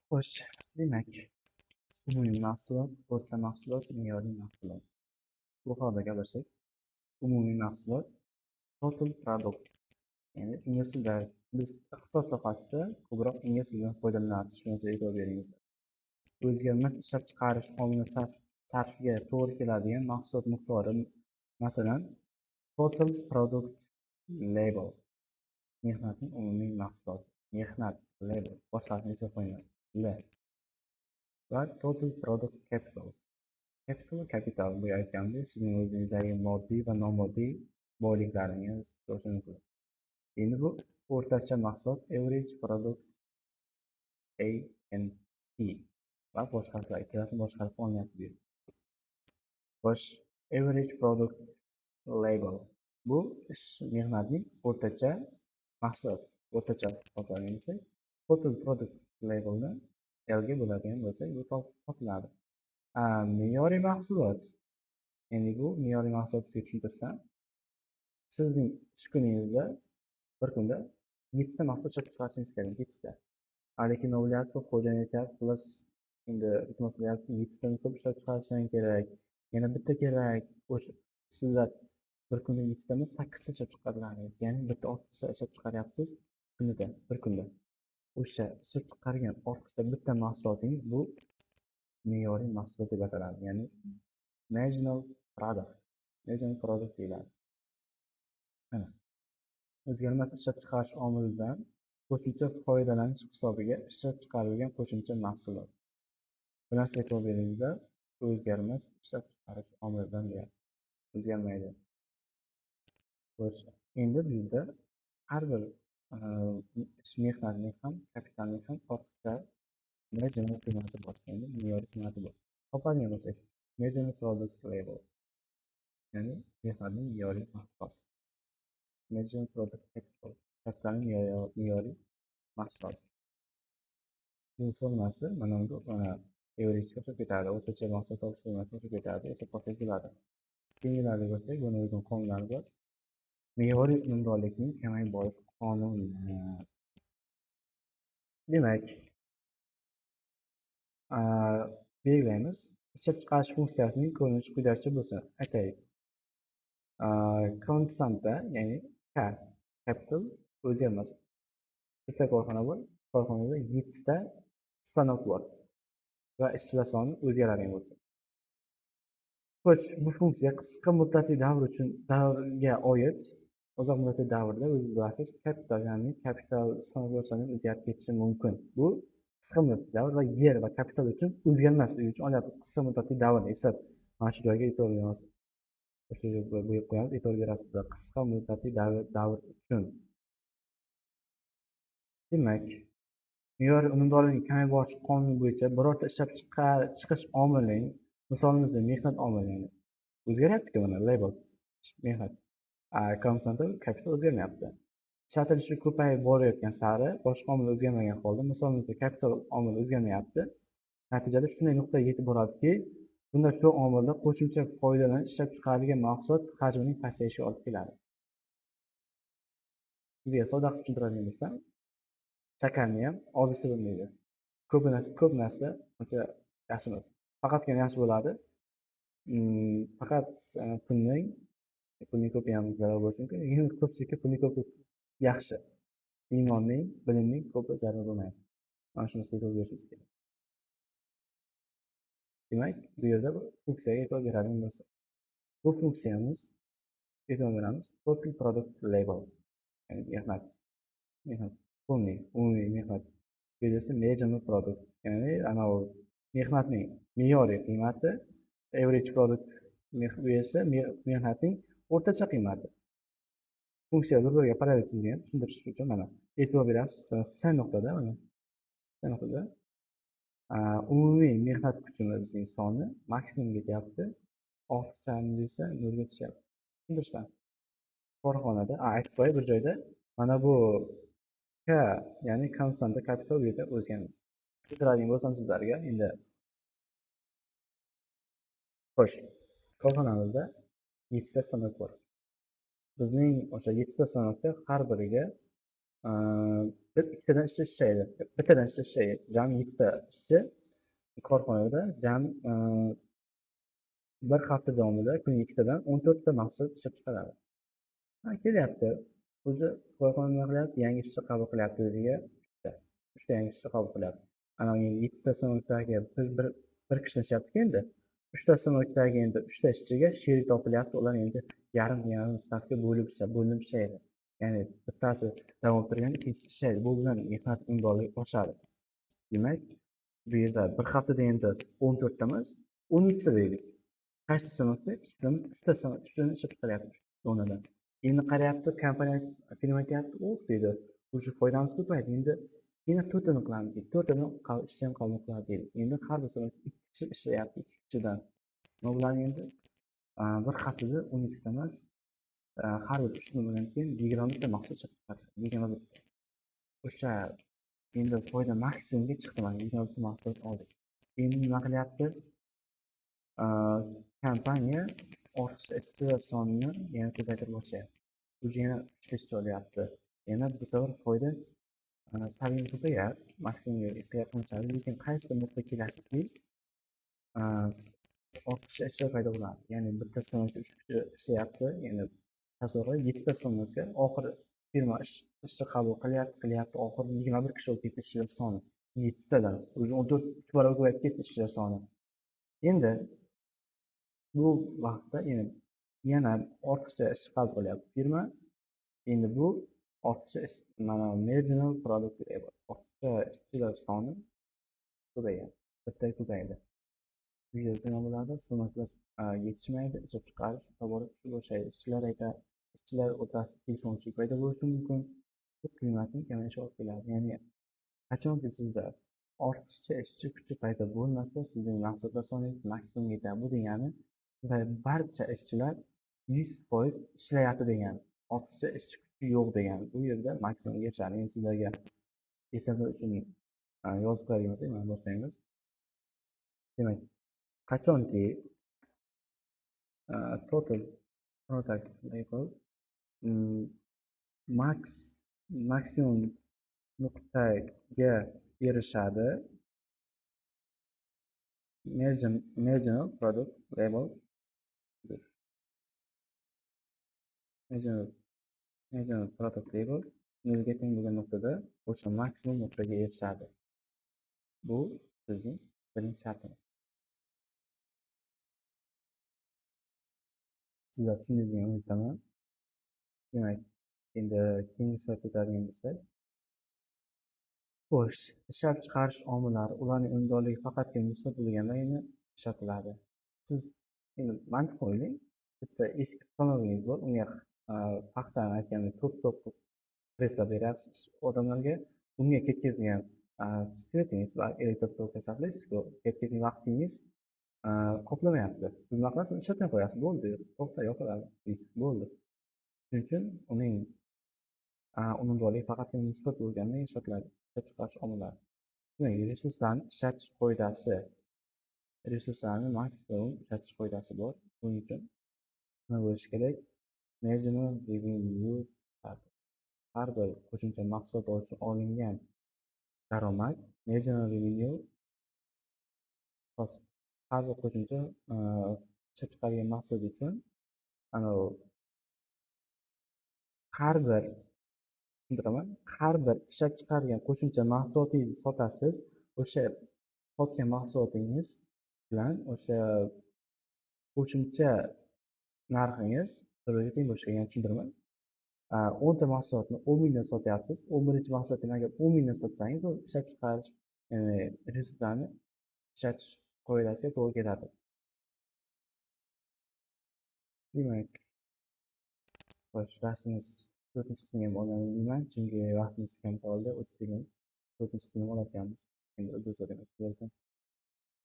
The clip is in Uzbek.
Xo'sh, demak, umumiy mahsulot, o'rta mahsulot, me'yoriy mahsulot. Bu haqida gapirsak, umumiy mahsulot total product. Ya'ni ingliz tilida, biz iqtisod sohasida ko'proq ingliz tilidan foydalanamiz, shu narsaga e'tibor beringizlar. O'zgarmas ishlab chiqarish omili sarfiga to'g'ri keladigan mahsulot miqdori, masalan, total product labor, mehnatning umumiy mahsuloti, mehnat labor, bosh harfini eslatib qo'yinglar, L va total product capital. Capital, kapital, bu aytgandek, sizning o'zingizdagi moddiy va nomoddiy boyliklaringiz o'sha. Endi bu o'rtacha mahsulot average product A and P va boshqa harflar, ikkalasi boshqa harf olinyapti bu yerda. Xo'sh, average product labor, bu ish mehnatning o'rtacha mahsulot o'rtachasi topadigan bo'lsak, total product laborni L ga bo'ladigan bo'lsak, bu topiladi. Me'yoriy mahsulot. Endi bu me'yoriy mahsulot sizga tushuntirsam, sizning ish kuningizda bir kunda yettita mahsulot ishlab chiqarishingiz kerak, yettita. Lekin nima bo'lyapti? Xo'jayin aytyapti, xullas, endi iltimos qilyapti, yettitadan ko'p ishlab chiqarishing kerak, yana bitta kerak. O'sha sizlar bir kunda yettita emas, sakkizta ishlab chiqarlaringiz, ya'ni bitta ortiqcha ishlab chiqaryapsiz kunida, bir kunda. O'sha ishlab chiqargan ortiqcha bitta mahsulotingiz bu me'yoriy mahsulot deb ataladi, ya'ni marginal product, marginal product deyiladi. Mana, o'zgarmas ishlab chiqarish omilidan qo'shimcha foydalanish hisobiga ishlab chiqarilgan qo'shimcha mahsulot. Bu narsaga e'tibor beringizlar, o'zgarmas ishlab chiqarish omilidan deyapti, o'zgarmaydi. Xo'sh, endi bu yerda har bir ish mehnatning ham, kapitalning ham ortiqcha marginal qiymati bor, ya'ni me'yoriy qiymati bor. Topadigan bo'lsak, marginal product labor, ya'ni mehnatning me'yoriy mahsuloti. Marginal product capital, kapitalning me'yoriy mahsuloti. Bu formasi mana bunga, mana average'ga o'xshab ketadi, o'rtacha mahsulot topish formasiga o'xshab ketadi, hisob bo'ladi. Keyingilarga bo'lsak, buni o'zini qonunlari bor. Me'yoriy unumdorlikning kamayib borish qonuni. Demak, belgilaymiz. Ishlab chiqarish funksiyasining ko'rinishi quyidagicha bo'lsin. Aytaylik, konstanta, ya'ni K capital o'zgarmas. Bitta korxona bor, korxonada yettita stanok bor va ishchilar soni o'zgaradigan bo'lsa. Xo'sh, bu funksiya qisqa muddatli davr uchun, davrga oid. Uzoq muddatli davrda, o'zingiz bilasiz, kapital, ya'ni kapital, stanoklar soni o'zgarib ketishi mumkin. Bu qisqa muddatli davr va yer va kapital uchun o'zgarmasligi uchun olyapmiz qisqa muddatli davrni eslab. Mana shu joyga e'tibor beramiz. O'sha joyga bo'yab qo'yamiz, e'tibor berasizlar. Qisqa muddatli davr uchun. Demak, me'yoriy unumdorlikning kamayib borish qonuni bo'yicha birorta ishlab chiqish omilining, misolimizda mehnat omili, ya'ni o'zgaryapti-ku, mana labor, mehnat. Konstanta kapital o'zgarmayapti. Ishlatilishi ko'payib borayotgan sari boshqa omil o'zgarmagan holda, misolimizda kapital omili o'zgarmayapti. Natijada shunday nuqtaga yetib boradiki, bunda shu omilda qo'shimcha foydalanish ishlab chiqarilgan mahsulot hajmining pasayishiga olib keladi. Sizga sodda qilib tushuntiradigan bo'lsam, shakarni ham ozi shirinlaydi. Ko'p narsa, ko'p narsa uncha yaxshi emas. Faqatgina yaxshi bo'ladi. Faqat pulning ko'pi ham zarar bo'lishi mumkin, lekin ko'pchilikka pulning ko'pi yaxshi. Iymonning, bilimning ko'pi zarar bo'lmaydi. Mana shu narsaga e'tibor berishimiz kerak. Demak, bu yerda bu funksiyaga e'tibor beradigan bo'lsak, bu funksiyamiz, e'tibor beramiz, total product labor, ya'ni mehnat полный, umumiy mehnat. Bu yerda esa marginal product, ya'ni anavi mehnatning me'yoriy qiymati, average product bu esa mehnatning o'rtacha qiymati. Funksiya bir-biriga parallel chizilgan, tushuntirish uchun. Mana, e'tibor berasiz, S nuqtada, mana S nuqtada umumiy mehnat kuchimizning soni maksimumga yetyapti, ortiqchamiz esa nolga tushyapti. Tushuntirishdan korxonada, aytib qo'yay bir joyda, mana bu K, ya'ni konstanta kapital bu yerda o'zgarmaydi. Tushuntiradigan bo'lsam sizlarga endi. Xo'sh, korxonamizda yettita stanok bor. Bizning o'sha yettita stanokda har biriga Ikkitadan ishchi ishlaydi, bittadan ishchi ishlaydi. Jami 7 ta ishchi korxonada jami bir hafta davomida kuniga ikkitadan 14 ta mahsulot ishlab chiqaradi. Kelyapti. O'zi korxona nima qilyapti? Yangi ishchi qabul qilyapti o'ziga. 3 ta yangi ishchi qabul qilyapti. Ana endi 7 ta stanokdagi bir kishi ishlayapti endi. 3 ta stanokdagi endi 3 ta ishchiga sherik topilyapti. Ular endi yarim-yarim stavka bo'lib ishlaydi. Ya'ni bittasi davom ettirgan, ikkinchisi ishlaydi. Bu bilan mehnat unumdorligi oshadi. Demak, bu yerda bir haftada endi 14 ta emas, 13 ta deylik. Qaysi stanokda? Ikkitamiz, 3 ta stanok, 3 tani ishlab chiqaryapti o'rnidan. Endi qarayapti, kompaniya firma aytyapti, "Oh" deydi. O'sha foydamiz ko'paydi. Endi yana 4 tani qilamiz deydi. 4 tani ishchi ham qabul qiladi deydi. Endi har bir stanokda 2 kishi ishlayapti, 2 kishidan. Nima bo'ladi endi? Bir haftada 12 ta emas, har bir 3 kun bo'lgandan keyin 21 ta mahsulot ishlab chiqaradi. 21 ta. O'sha endi foyda maksimumga chiqdi, mana 21 ta mahsulot oldik. Endi nima qilyapti? Kompaniya ortiqcha ishchilar sonini yana ko'paytirib boshlayapti. Уже yana 3 ta ishchi olyapti. Yana bu safar foyda salgina ko'payadi, maksimumga yaqinlashadi, lekin qaysidir nuqta keladiki, ortiqcha ishlar paydo bo'ladi. Ya'ni bitta stanokda 3 kishi ishlayapti, ya'ni tasavvur qiling, 7 ta stanokka oxiri firma ishchi qabul qilyapti, oxiri 21 kishi bo'lib ketdi ishchilar soni. 7 tadan уже 14 3 barobar ko'payib ketdi ishchilar soni. Endi bu vaqtda yana ortiqcha ishchi qabul qilyapti firma. Endi bu ortiqcha ish, mana marginal product level, ortiqcha ishchilar soni ko'payadi, bitta ko'paydi. Bu yerda nima bo'ladi? Stanoklar yetishmaydi, ishlab chiqarish tobora tushib boshlaydi. Ishchilar aytadi, ishchilar o'rtasida kelishmovchilik paydo bo'lishi mumkin. Bu qiymatning kamayishiga olib keladi. Ya'ni qachonki sizda ortiqcha ishchi kuchi paydo bo'lmasa, sizning mahsulotlar soningiz maksimumga yetadi. Bu degani barcha ishchilar 100% ishlayapti degani. Ortiqcha ishchi kuchi yo'q degani. Bu yerda maksimumga yetishadi. Endi sizlarga eslatish uchun yozib qo'yadigan bo'lsak, mana boshlaymiz. Demak, qachonki total product level maksimum nuqtaga erishadi, marginal product level marginal product level nolga teng bo'lgan nuqtada o'sha maksimum nuqtaga erishadi. Bu bizning birinchi shartimiz. Sizlar tushundingiz degan umiddaman. Demak, endi keyingi shartga o'tadigan bo'lsak, xo'sh, ishlab chiqarish omillari ularning unumdorligi faqatgina musbat bo'lgandagina ishlatiladi. Siz endi mantiq o'ylang, bitta eski stanovingiz bor, unga paxtani aytganda to'p-to'p qilib presslab beryapsiz odamlarga, unga ketkazgan svetingiz va elektr tok hisoblaysiz-ku, ketkazgan vaqtingiz qoplamayapti. Siz nima qilasiz? Ishlatmay qo'yasiz, bo'ldi, to'xta, yopiladi, deysiz, bo'ldi. Shuning uchun uning unumdorligi faqatgina musbat bo'lganda ishlatiladi. Ishlab chiqarish omillari. Demak, resurslarni ishlatish qoidasi, resurslarni maksimum ishlatish qoidasi bor. Buning uchun nima bo'lishi kerak? Marginal revenue har bir qo'shimcha mahsulot uchun olingan daromad, marginal revenue har bir qo'shimcha ishlab chiqargan mahsulot uchun har bir har bir ishlab chiqargan qo'shimcha mahsulotingizni sotasiz, o'sha sotgan mahsulotingiz bilan o'sha qo'shimcha narxingiz birga teng bo'lishi kerak. Tushuntirma. 10 ta mahsulotni 10 mingdan sotyapsiz, 11 mahsulotni agar 10 mingdan sotsangiz, u ishlab chiqarish, ya'ni resurslarni ishlatish qoidasiga to'g'ri keladi. Demak, xo'sh, darsimiz 4-qismiga ham olganini deyman, chunki vaqtimiz kam qoldi, 30 sekund. 4-qismini olarkanmiz. Endi uzr so'raymiz sizlardan.